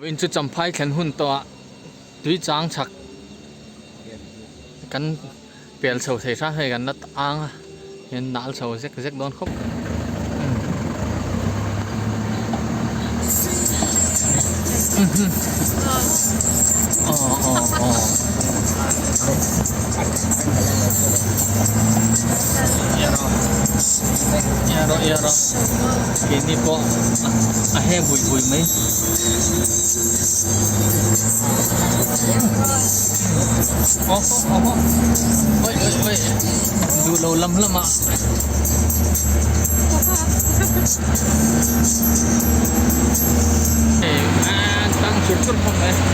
Vawiin chu Champhai thlen hun tawh ah tui chang chhak kan pel chho thei hram hei kan la tang a hian nal chho zek zek dawn khawp Keini pawh a he bui bui mai. Aw aw aw oi oi oi duh lo lam lam ah. Hei a tang chur chur khawp mai.